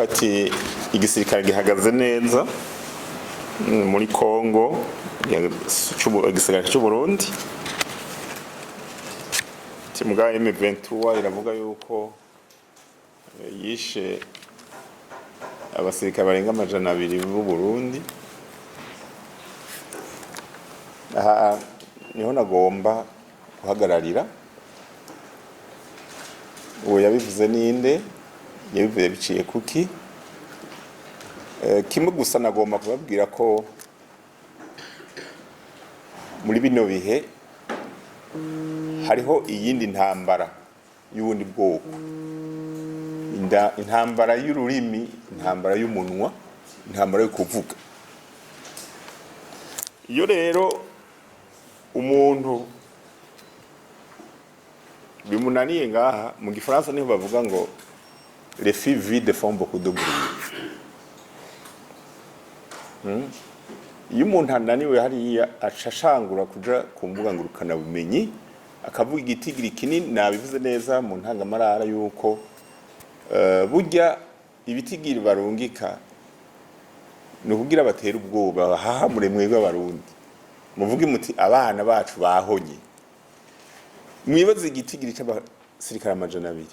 Bati igisirikare gihagaze neza muri Kongo, igisirikare c'u Burundi. Muga M23 iravuga yuko yishe abasirikare barenga 200 b'u Burundi. Aha niho nagomba guhagararira. Uwo yabivuze ninde? Yabivuze biciye kuki? Kimwe gusa nagomba kubabwira ko muri bino bihe hariho iyindi ntambara y'ubundi bwoko, intambara y'ururimi, intambara y'umunwa, intambara yo kuvuga. Iyo rero umuntu bimunaniye, ngaha mu gifaransa niho bavuga ngo "Les filles vides font beaucoup de bruit." Iyo umuntu ananiwe hariya, aca ashangura kuja ku mbuga ngurukanabumenyi akavuga igitigiri kinini. Nabivuze neza mu ntangamarara yuko burya ibitigiri barungika ni ukugira batere ubwoba, bahahamure mwebwe Abarundi, muvuge muti abana bacu bahonye. Mwibaze igitigiri c'abasirikare 200,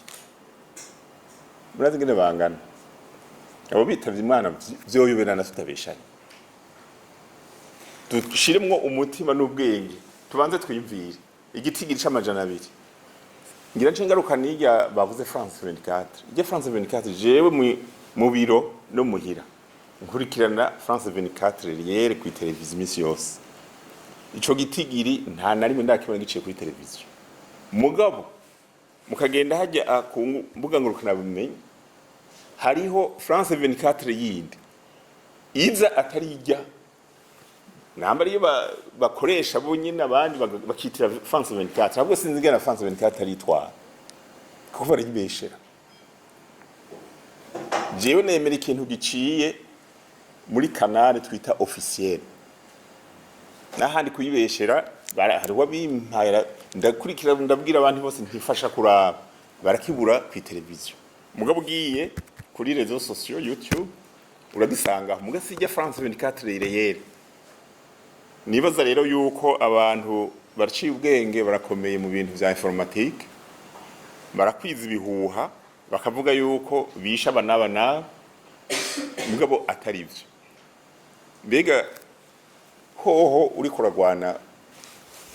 murazi ingene bangana abo bitavye Imana? Vyoyoberana tutabeshanye. Dushiremwo umutima n'ubwenge, tubanze twiyumvire igitigiri c'200. Ngira nce ngaruka n'irya bavuze France 24. Irya France 24, jewe mu biro no muhira nkurikirana France 24 réel kuri televiziyo imisi yose. Ico gitigiri nta na rimwe ndakibona giciye kuri televiziyo. Mugabo mukagenda hajya ku mbuga ngurukanabumenyi, hariho France 24 yindi iza atari ijya namba ariyo bakoresha bo nyine, abandi bakitira France 24. Ahubwo sinzi ingene France 24 aritwara, kuko barayibeshera. Jewe nemera ikintu giciye muri canal twita officiel, n'ahandi kuyibeshera hariho abimpaye, ndakurikira, ndabwira abantu bose ntifasha kuraba, barakibura ku televiziyo. Mugabo ugiye kuri réseaux sociaux, YouTube, uragisanga. Muga sijya France 24 réel. Nibaza rero yuko abantu baraciye ubwenge, barakomeye mu bintu vya informatique, barakwiza ibihuha, bakavuga yuko bisha aba n'aba n'aba, mugabo atari vyo. Mbega hoho uriko uragwana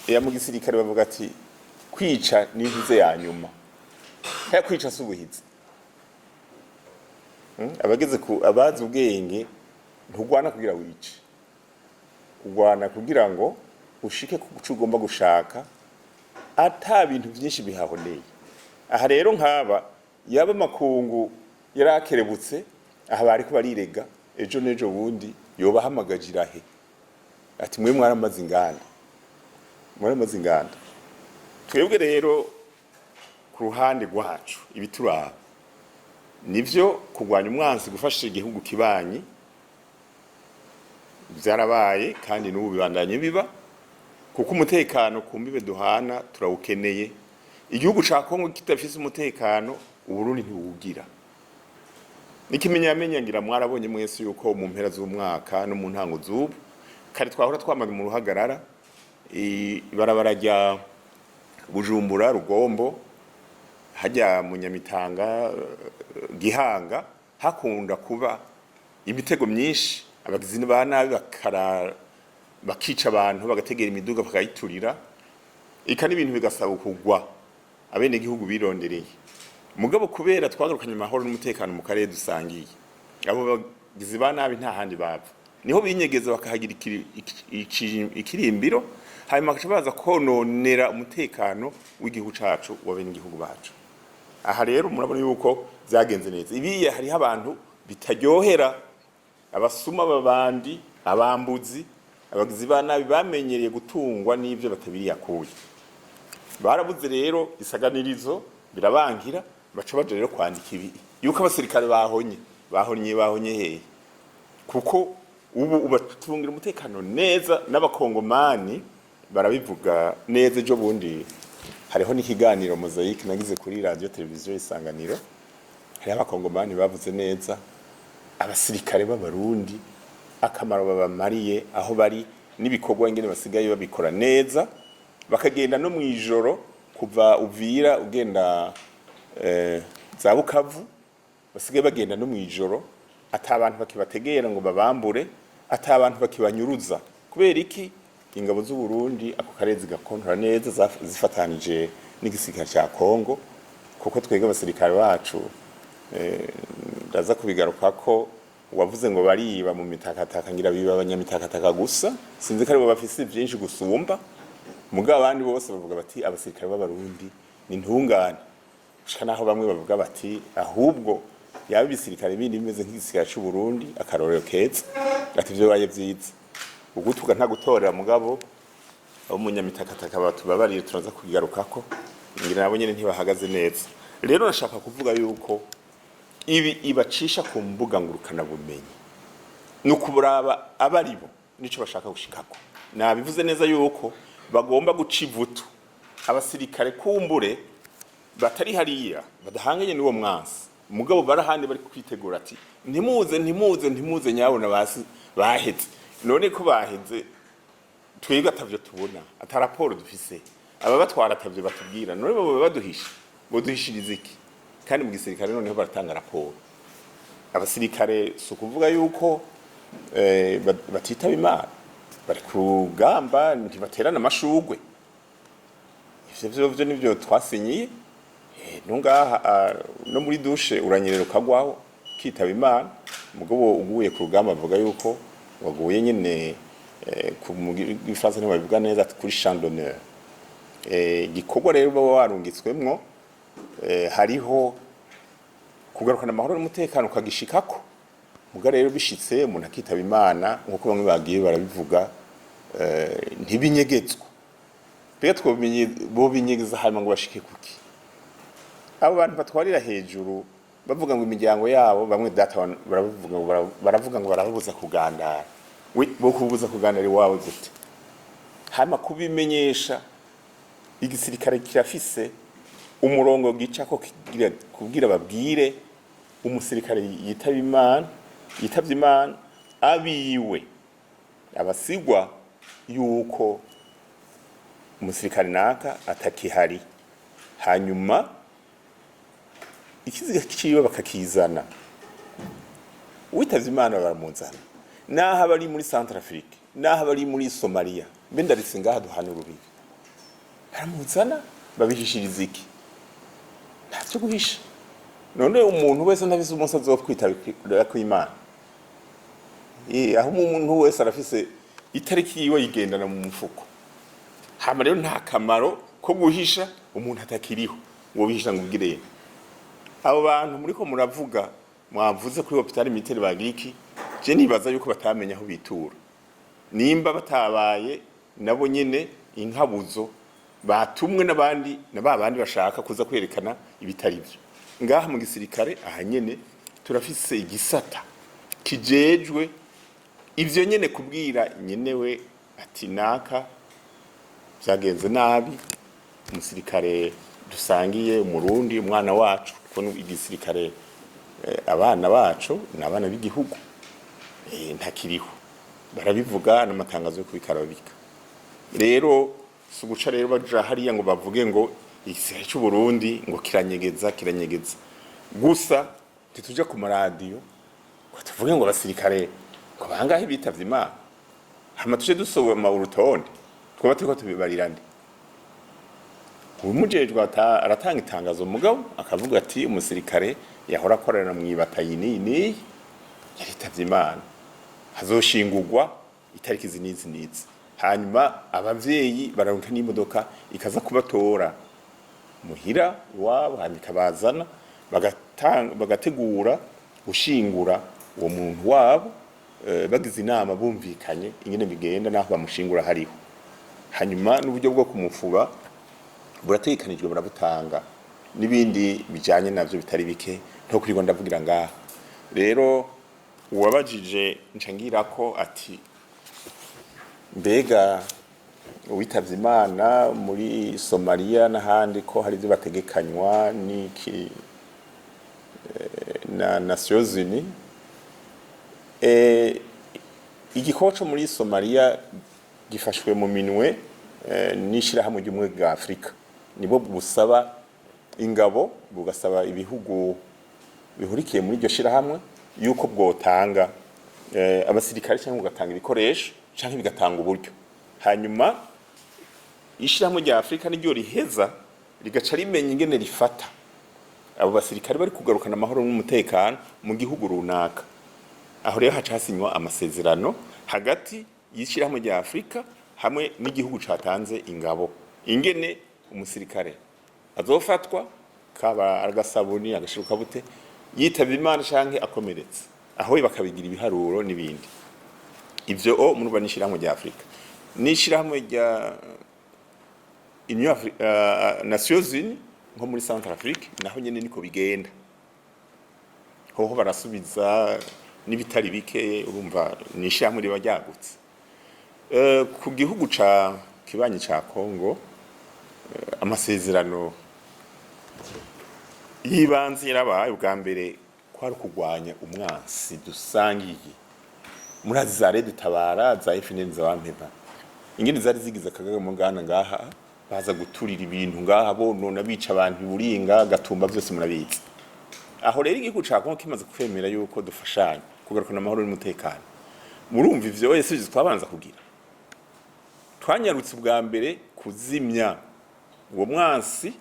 ya mu gisirikare, bavuga ati kwica ni intuze ya nyuma. Haya, kwica si ubuhizi. Abageze ku abazi ubwenge, ntugwana kugira wice, ugwana kugira ngo ushike ku cyo ugomba gushaka ata bintu byinshi bihahoneye. Aha rero nk'aba yaba amakungu yarakerebutse, aha bariko barirega ejo n'ejo bundi yobahamagajira he, ati mwe mwaramaze inganda, mwaramaze inganda. Twebwe rero ku ruhande rwacu, ibituraba nivyo kurwanya umwansi, gufasha igihugu kibanyi, vyarabaye kandi n'ubu bibandanye biba, kuko umutekano ku mbibe duhana turawukeneye. Igihugu ca Kongo kidafise umutekano, Uburundi ntibuwugira. N'ikimenyamenya, ngira mwarabonye mwese yuko mu mpera z'umwaka no mu ntango z'ubu kare twahora twamaze mu ruhagarara, ibarabara rya Bujumbura Rugombo, hajya mu Nyamitanga, Gihanga, hakunda kuba imitego myinshi, abagizi ba nabi bakara bakica abantu, bagategera imiduga bakayiturira, ika n'ibintu bigasaba kugwa abenegihugu birondereye. Mugabo kubera twagarukanye amahoro n'umutekano mu karere dusangiye, abo bagizi ba nabi nta handi bapfa, niho binyegeza bakahagira ikirimbiro, hanyuma bagaca baza kononera umutekano w'igihugu cacu, w'abenegihugu bacu. Aha rero murabona yuko vyagenze neza. Ibiye hariho abantu bitaryohera, abasuma babandi, abambuzi, abagizi ba nabi bamenyereye gutungwa n'ivyo batabiriye akuye. Barabuze rero isaganirizo, birabangira, baca baja rero kwandika ibi yuko abasirikare bahonye. Bahonye, bahonye hehe? Kuko ubu ubatungira umutekano neza, n'Abakongomani barabivuga neza. Ejo bundi hariho n'ikiganiro Mozaïque nagize kuri radio televiziyo Isanganiro, hariho Abakongomani bavuze neza. Abasirikare b'Abarundi, akamaro babamariye aho bari n'ibikorwa ingene basigaye babikora neza, bakagenda no mw'ijoro kuva Uvira ugenda za Bukavu, basigaye bagenda no mw'ijoro, ata abantu bakibategera ngo babambure, ata abantu bakibanyuruza. Kubera iki? Ingabo z'u Burundi ako karere zigakontora neza, zifatanije n'igisirikare ca Kongo, kuko twebwe abasirikare bacu, ndaza kubigarukako. Wavuze ngo bariba mu mitakataka, ngira biba abanyamitakataka gusa, sinzi ko aribo bafise vyinshi gusumba. Mugabo abandi bose bavuga bati abasirikare b'Abarundi ni ntungane, gushika naho bamwe bavuga bati ahubwo yaba ibisirikare bindi bimeze nk'igisirikare c'u Burundi, akarorero keza, ati ivyo bibaye vyiza. Ugutuka nta gutorera, mugabo abo mu nyamitakataka batubabarire, turaza kubigarukako, ngira nabo nyene ntibahagaze neza. Rero nashaka kuvuga yuko ibi ibacisha ku mbuga ngurukana bumenyi ni ukuburaba abaribo nico bashaka gushikako. Nabivuze neza yuko bagomba guca ivutu abasirikare kumbure batari hariya, badahanganye n'uwo mwansi, mugabo barahandi bari kwitegura ati ntimuze, ntimuze, ntimuze, nyabona basi baheze. None ko baheze, twebwe atavyo tubona, ata raporo dufise, aba batwara atavyo batubwira, none bo baduhisha, boduhishiriza iki? Kandi mu gisirikare noneho baratanga raporo. Abasirikare si ukuvuga yuko batitaba Imana bari ku rugamba, ntibaterana amashugwe. Ivyo vyo nivyo twasinyiye. No ngaha no muri douche uranyerera ukagwaho kitaba Imana, mugabo uguye ku rugamba bavuga yuko waguye nyene, ku mu gifaransa ntibabivuga neza, ati kuri champ d'honneur. Igikorwa rero baba warungitswemwo, hariho kugarukana amahoro n'umutekano ukagishikako. Muga rero bishitse umuntu akitaba Imana, nkuko bamwe bagiye barabivuga, ntibinyegetswa. Mbega twobimenye bobinyegeza hanyuma ngo bashike kuki? Abo bantu batwarira hejuru bavuga ngo imiryango yabo, bamwe data baravuga ngo baravuga ngo barababuza kugandara. We bo kubuza kugandara iwawe gute? Hanyuma kubimenyesha, igisirikare kirafise umurongo gicako kugira babwire umusirikare yitaba Imana, yitavye Imana, abiwe abasigwa yuko umusirikare naka atakihari, hanyuma ikiziga ciwe bakakizana. Uwitavye Imana baramuzana, naho abari muri Centrafrique, naho abari muri Somalia, mbe ndaritse ngaha duhana urubibi, baramuzana. Babihishiriza iki? Ntavyo guhisha. None umuntu wese ntafise umunsi azokwitabira kw'Imana? Aho umuntu wese arafise itariki yiwe, yigendana mu mufuko. Hama rero nta kamaro ko guhisha umuntu atakiriho. Ngo bihisha ngo ubwire abo bantu muriko muravuga, mwavuze kuri hôpital militaire bagira iki? Je nibaza yuko batamenya aho bitura, nimba batabaye nabo nyene inkabuzo batumwe n'abandi na ba bandi bashaka kuza kwerekana ibitari byo. Ngaha mu gisirikare aha nyene turafise igisata kijejwe ivyo nyene, kubwira nyenewe ati naka vyagenze nabi, umusirikare dusangiye, Umurundi, umwana wacu, kuko igisirikare, abana bacu ni abana b'igihugu, ntakiriho. Barabivuga n'amatangazo yo kubikarabika. Rero si uguca rero baja hariya ngo bavuge ngo igisirikare c'u Burundi ngo kiranyegeza, kiranyegeza. Gusa ntituja ku maradiyo ngo tuvuge ngo abasirikare ngo bangahe bitavye Imana, hama tuje dusoma urutonde. Twaba turiko tubibarira nde? Umujejwe aratanga itangazo, mugabo akavuga ati umusirikare yahora akorera mu ibatayi niyi niyi yaritavye Imana, hazoshingurwa itariki izi n'izi n'izi. Hanyuma abavyeyi bararonka n'imodoka ikaza kubatora muhira iwabo, hanyuma ikabazana, bagategura gushingura uwo muntu wabo, bagize inama, bumvikanye ingene bigenda n'aho bamushingura hariho. Hanyuma n'uburyo bwo kumufuba burategekanijwe, burabutanga, n'ibindi bijanye navyo bitari bike nto kuri ndavugira ngaha. Rero uwabajije nca ngirako ati mbega uwitavye Imana muri Somalia n'ahandi ko hari ivyo bategekanywa n'iki na Nations Unies? Igikorwa co muri Somalia gifashwe mu minwe n'ishirahamwe ry'ubumwe bwa Afrika. Nibwo busaba ingabo, bugasaba ibihugu bihurikiye muri iryo shirahamwe yuko bwotanga abasirikare cyangwa bugatanga ibikoresho cyangwa bigatanga uburyo. Hanyuma ishirahamwe rya Afrika niryo riheza rigaca rimenya ingene rifata abo basirikare bari kugarukana amahoro n'umutekano mu gihugu runaka. Aho rero haca hasinywa amasezerano hagati y'ishirahamwe rya Afrika hamwe n'igihugu catanze ingabo, ingene umusirikare azofatwa, kaba agasabuni, agashiruka bute, yitaba Imana canke akomeretse, aho bakabigira ibiharuro n'ibindi. Ivyo o murumva n'ishirahamwe rya Afrika n'ishirahamwe rya Union Nations Unies. Nko muri Centrafrique naho nyene niko bigenda, hoho barasubiza n'ibitari bike. Urumva ni ishirahamwe riba ryagutse. Ku gihugu ca kibanyi ca Congo, amasezerano y'ibanze yarabaye. Ubwa mbere kwari ukugwanya umwansi dusangiye. Murazi za Red Tabara, za FNL, za Bampeba, ingene zari zigize akaga mu ngana ngaha, baza guturira ibintu ngaha, bonona, bica abantu iburinga, Gatumba, byose murabizi. Aho rero igihugu ca Congo kimaze kwemera yuko dufashanya kugarukana amahoro n'umutekano, murumva ivyo wese ivyo twabanza kugira, twanyarutse ubwa mbere kuzimya uwo mwansi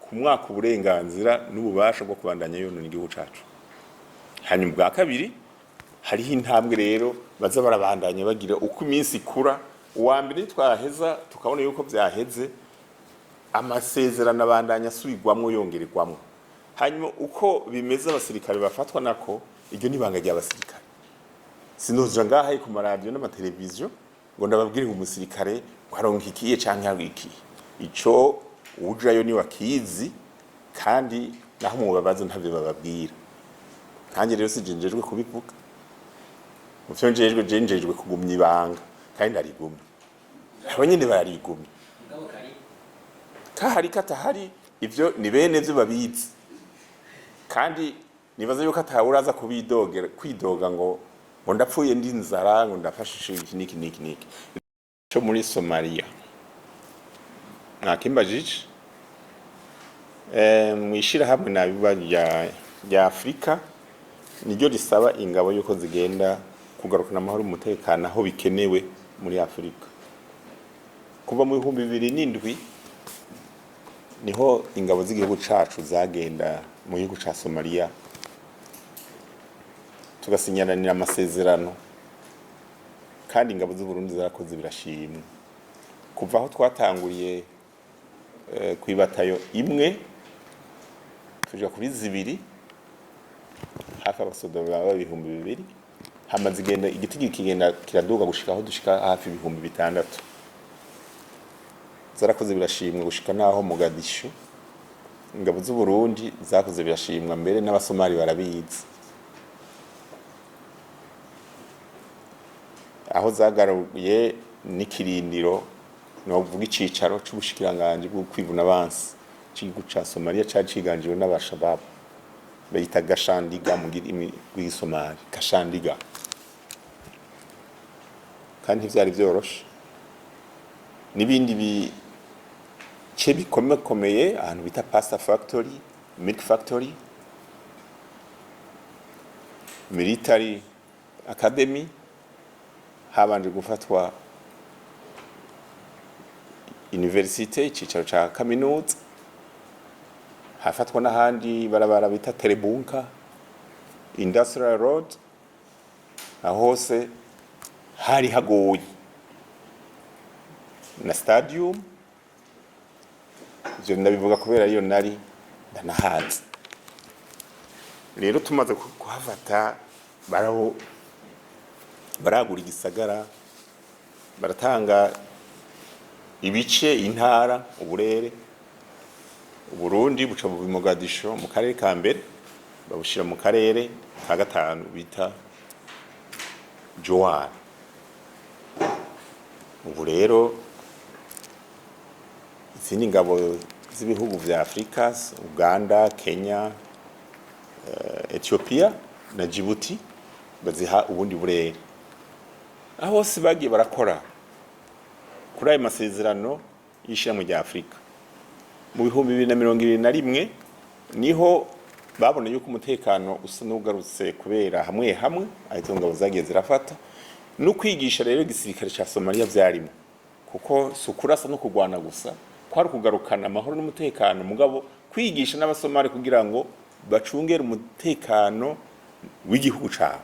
ku mwaka uburenganzira n'ububasha bwo kubandanya yonona igihugu cacu. Hanyuma ubwa kabiri, hariho intambwe rero baza barabandanya bagira uko iminsi ikura. Uwa mbere twaheza tukabona yuko vyaheze, amasezerano abandanya asubirwamwo, yongererwamwo. Hanyuma uko bimeze, abasirikare bafatwa nako, iryo nibanga ry'abasirikare. Sinoja ngaha ku maradiyo n'amateleviziyo ngo ndababwire ngo umusirikare waronka ikiye canke yaronka ikiye. Ico ujayo ni wakizi, kandi naho mubabaza ntavyo bababwira. Nkanjye rero si njejwe kubivuga. Mu vyo njejwe, je njejwe kugumya ibanga, kandi ndarigumya, abo nyene bararigumya. Mugabo kari Kahari katahari, ivyo ni bene vyo babizi, kandi nibaza yuko atawuraza kubidogera, kwidoga ngo ndapfuye, ndi inzara, ngo ndafashije iki niki niki niki. Cyo muri Somalia nakimbajije, mwishirahamwe nabiba rya Afrika niryo risaba ingabo yuko zigenda kugarukana amahoro umutekano aho bikenewe muri Afrika. Kuva mu 2007 niho ingabo z'igihugu cacu zagenda mu gihugu ca Somalia, tugasinyaranira amasezerano, kandi ingabo z'u Burundi zarakoze birashimwa. Kuva aho twatanguriye kw'ibatayo imwe tuja kuri zibiri, hafi abasoda baba 2000, hamaze igenda igiti kigenda kiraduga gushika aho dushika hafi 6000. Zarakoze birashimwa gushika naho Mogadishu ingabo z'u Burundi zakoze birashimwa, mbere n'Abasomali barabizi, aho zagaruye n'ikirindiro, novuga icicaro c'ubushikiranganji bwo kwivuna abansi c'igihugu ca Somalia cari ciganjiwe n'Abashababu, bayita Gashandiga mu rw'igisomali, Kashandiga. Kandi ntivyari vyoroshe. N'ibindi bice bikomekomeye, ahantu bita Pasta Factory, Milk Factory, Military Academy, habanje gufatwa universite, icicaro ca kaminuza, hafatwa n'ahandi barabara bita Terebunka, Industrial Road. Aho hose hari hagoye, na stadium. Ivyo ndabivuga kubera iyo nari ndanahazi. Rero tumaze kuhafata, baraho baragura igisagara, baratanga ibice, intara, uburere. Uburundi buca mu Mogadisho mu karere ka mbere, babushira mu karere ka gatanu bita Jowar. Ubu rero izindi ngabo z'ibihugu vya Afrika, Uganda, Kenya, Ethiopia na Djibouti. Baziha ubundi burere. Aho hose bagiye barakora kuri ayo masezerano y'ishirahamwe rya Afurika. Mu 2021 niho babona yuko umutekano usa n'ugarutse, kubera hamwe hamwe aho izo ngabo zagiye zirafata no kwigisha rero igisirikare ca Somalia vyarimo, kuko si ukurasa no kurwana gusa, kwari ukugarukana amahoro n'umutekano, mugabo kwigisha n'Abasomali kugira ngo bacungere umutekano w'igihugu cabo.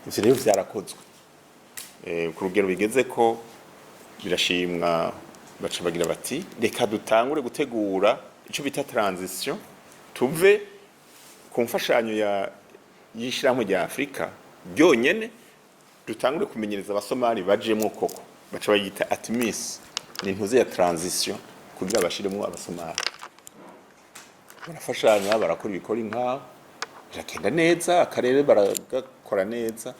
Ivyo rero vyarakozwe ku rugero bigeze ko birashimwa. Baca bagira bati: "Reka dutangure gutegura ico bita transition, tuve ku mfashanyo ya y'ishirahamwe rya Afurika ryonyene, dutangure kumenyereza Abasomali bajemwo koko." Baca bayita ATMIS, ni intuze ya transition kugira bashiremwo Abasomali. Barafashanya, barakora ibikora inka, biragenda neza, akarere baragakora neza.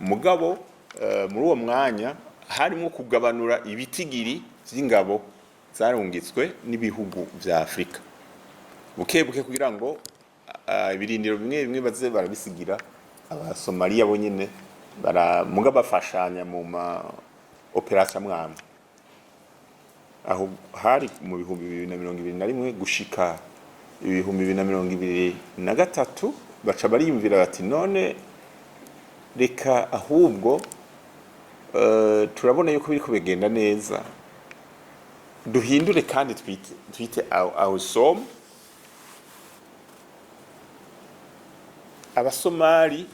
Mugabo muri uwo mwanya harimo kugabanura ibitigiri vy'ingabo zarungitswe n'ibihugu vya Afurika buke buke, kugira ngo ibirindiro bimwe bimwe baze barabisigira Abasomaliya bo nyene, bara muga bafashanya mu ma opérations amwamwe. Aho hari mu 2021 gushika 2023. Baca bariyumvira bati: "None reka ahubwo turabona yuko biriko bigenda neza, duhindure kandi twite AUSSOM, Abasomali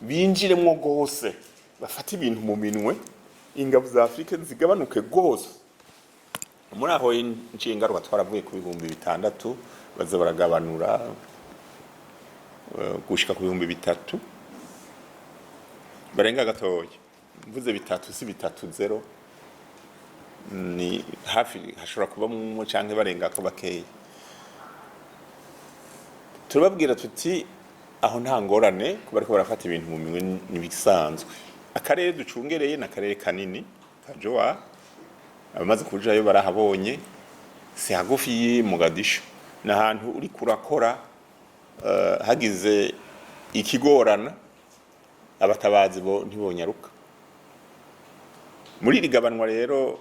binjiremwo gose, bafate ibintu mu minwe, ingabo za Afurika zigabanuke gose." Muri aho nciye ngaruka, twaravuye ku 6000, baza baragabanura gushika ku 3000 barenga gatoya. Mvuze bitatu, si bitatu zero, ni hafi, hashobora kuba canke barenga ko bakeya. Turababwira tuti: "Aho nta ngorane, kuba ariko barafata ibintu mu minwe n'ibisanzwe. Akarere ducungereye ni akarere kanini ka Jowar. Abamaze kujayo barahabonye, si hagufi y'i Mogadishu, ni ahantu uriko urakora hagize ikigorana, abatabazi bo ntibonyaruka." Muri iri gabanwa rero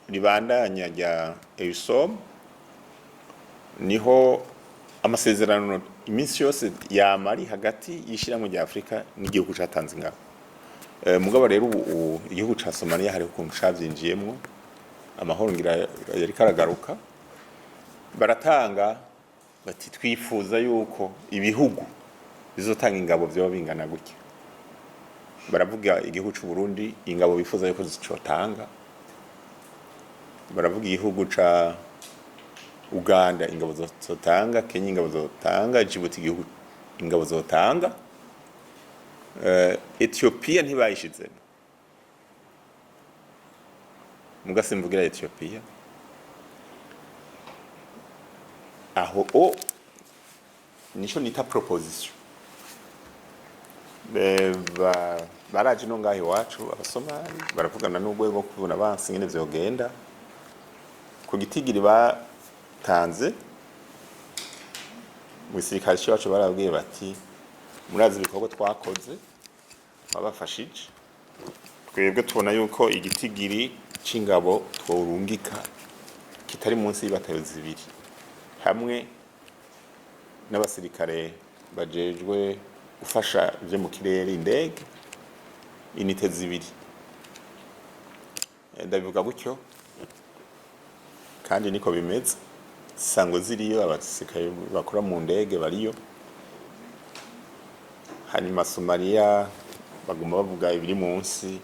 ribandanya rya EUSOM, niho amasezerano iminsi yose yama ari hagati y'ishirahamwe rya Afurika n'igihugu catanze ingabo. Mugabo rero ubu igihugu ca Somalia hariho ukuntu cavyinjiyemwo, amahoro ngira yariko aragaruka. Baratanga bati: "Twifuza yuko ibihugu bizotanga ingabo vyoba bingana gutya." Baravuga igihugu c'u Burundi, ingabo bifuza yuko zicotanga. Baravuga igihugu ca Uganda, ingabo zotanga, Kenya, ingabo zotanga, Djibouti, igihugu ingabo zotanga. Ethiopia ntibayishizemo, muga simvugira Ethiopia aho. O nico nita proposition. Baraje no ngaho iwacu Abasomali, baravugana n'urwego rwo kubona bansi ingene vyogenda. Ku gitigiri batanze mu gisirikare c'iwacu, barabwiye bati: "Murazi ibikorwa twakoze, twabafashije. Twebwe tubona yuko igitigiri c'ingabo tworungika kitari munsi y'ibatayo zibiri, hamwe n'abasirikare bajejwe gufasha ivyo mu kirere, indege, unités zibiri." Ndabivuga gutyo kandi niko bimeze, sango ziriyo, abasirikare bakora mu ndege bariyo. Hanyuma Somalia baguma bavuga ibiri munsi,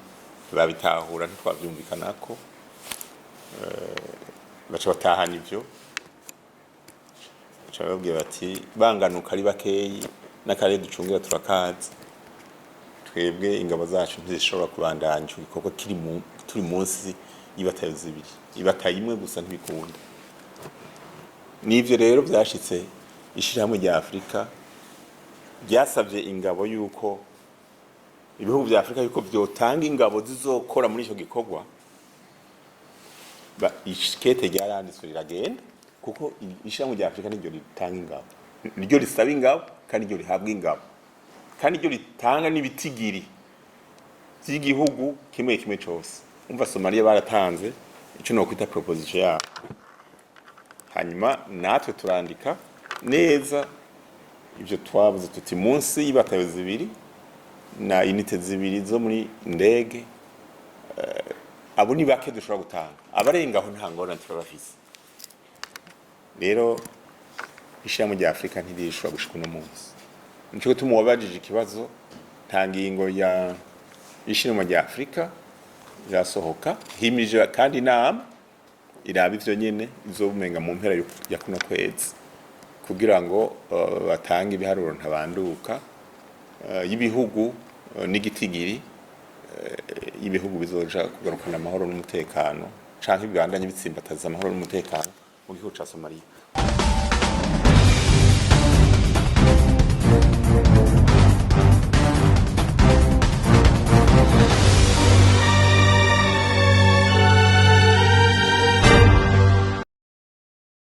babitahura, ntitwavyumvikanako. Baca batahana ivyo, baca bababwira bati: "Banganuka ari bakeyi, n'akarere ducungira turakazi. Twebwe ingabo zacu ntizishobora kubandanya ico gikorwa kiri mu turi munsi y'ibatayo zibiri, ibatayo imwe gusa ntibikunda." N'ivyo rero vyashitse, ishirahamwe rya Afurika ryasavye ingabo yuko ibihugu vya Afurika yuko vyotanga ingabo zizokora muri ico gikorwa. Ikete ryaranditswe riragenda, kuko ishirahamwe rya Afurika niryo ritanga ingabo, niryo risaba ingabo, kandi niryo rihabwa ingabo. Kandi iryo ritanga n'ibitigiri by'igihugu kimwe kimwe cose. Umva, Somalia baratanze ico nokwita proposition yabo, hanyuma natwe turandika neza ivyo twavuze, tuti munsi y'ibatayo 2 na unités 2 zo muri ndege, abo ni bake dushobora gutanga, abarengaho nta ngorane turabafise. Rero ishirahamwe rya Afurika ntirishobora gushika uno munsi. Nico gituma uwabajije ikibazo, nta ngingo ya ishirahamwe rya Afurika irasohoka. Himirije kandi inama iraba ivyo nyene izobumenga mu mpera ya kuno kwezi, kugira ngo batange ibiharuro ntabanduka y'ibihugu n'igitigiri y'ibihugu bizoja kugarukana amahoro n'umutekano canke bibandanye bitsimbataza amahoro n'umutekano mu gihugu ca Somalia.